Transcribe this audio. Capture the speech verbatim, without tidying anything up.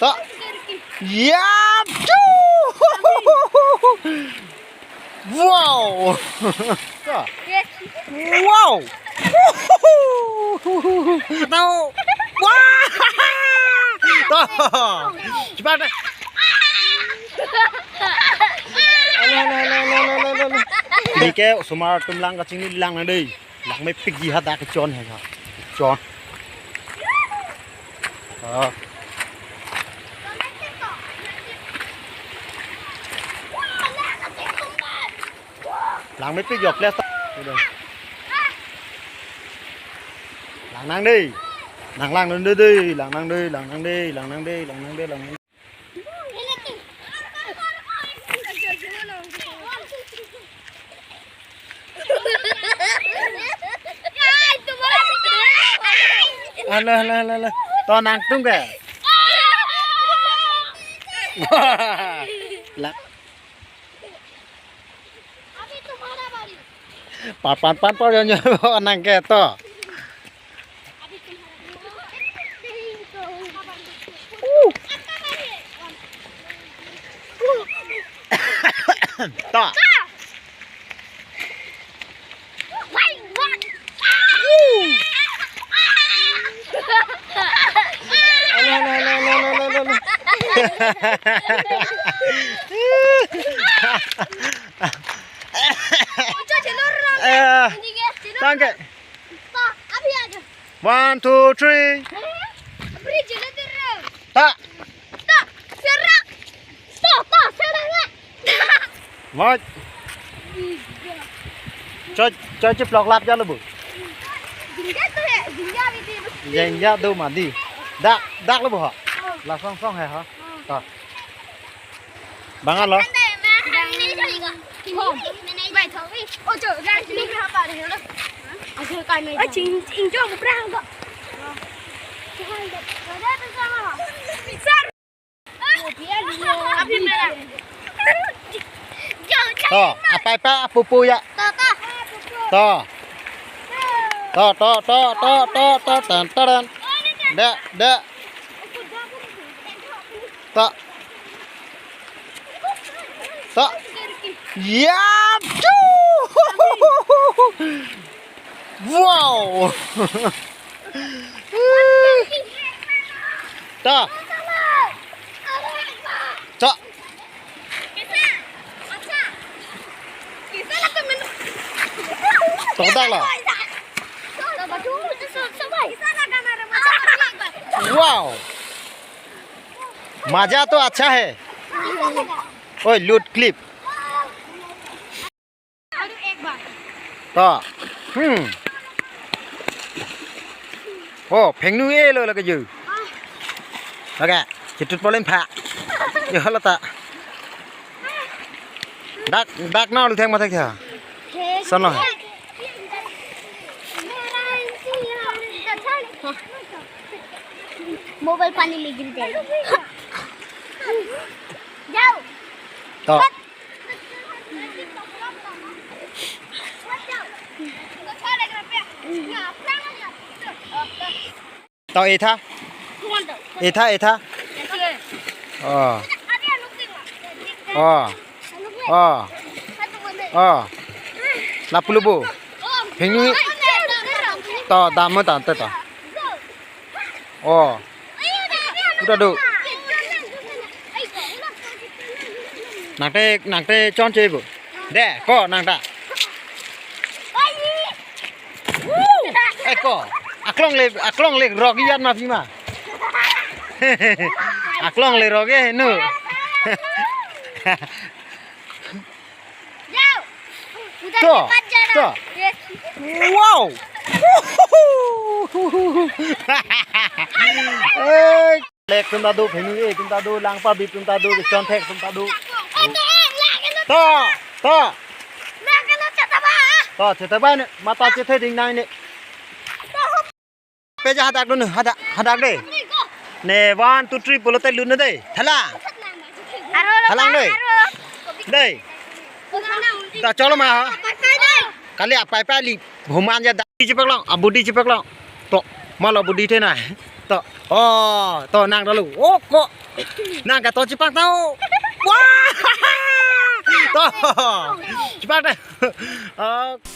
Ah. Ya. Wow. Ah. Wow. Tahu. Wah. Tahu. Cepat deh. Alah, alah, alah. Neli ke osomar atum lang kachingni lang nang dei. Langmepikji, hadak kechon he ha. Kechon. Ah. Langmepikji, please. Lang nang dei. Lang lang nang dei, lang nang dei, lang nang dei, lang nang dei, lang nang dei, lang nang dei. Alah, alah, alah, alah. To nangtum ke? Wah. Lah. Pan, pan, pan, pan, yo, yo, nang ke to. To. Alah, alah, alah. Eh, tangke. One, two, three. Ta. Moj. Cho, cho chiplok lap ja lo bu. Jengja do mati. Dak, dak lo bu ha. La song song he ha. Ta. Bang alo. To, apai pa apupu ya. To. To, to, to, tan, tan. Dek, dek. To. To. Ya. Wow. To. To. To dak lo. Wow. मजा तो अच्छा है। ओए, लूट clip. To. Hmm. Oh, phengnu e lo lake ju. Lake, chitut polem pha. Yo lo ta. Dak, dak na lu theng ma thek ya. Sono. Mobile पानी में गिर जाएगा। जाओ। To. To etha. Etha, etha. Oh. Oh. Oh. Oh. Lapu lo bu. Phengnu. To dam mo ta to. Oh. Puta do. Nangte, nangte chonche bu. De, ko nangta. Eh, ko. Aklong le, aklong le rok iyat ma pima. Aklong le rok e nu. To, to. Wow. Eh, lek tum ta do, phengnu e tum ta do, langpabit tum ta do, chonthek tum ta do. To, to. To, chetaba ne, mata chethe ding nang ne. Peja hadak dun, hadak, hadak de. Ne, one, two, three, pulote lun de. Thala. Thalang de. De. Da cholo ma ha. Kali apai pai li. Bhuman ya da. Di chepak long, abudi chepak long. To, malo budi the na. To. Oh, to nang dalu. Oh, ko. Nang kato chipak tau. Wah! To. Chipak ta. Oh.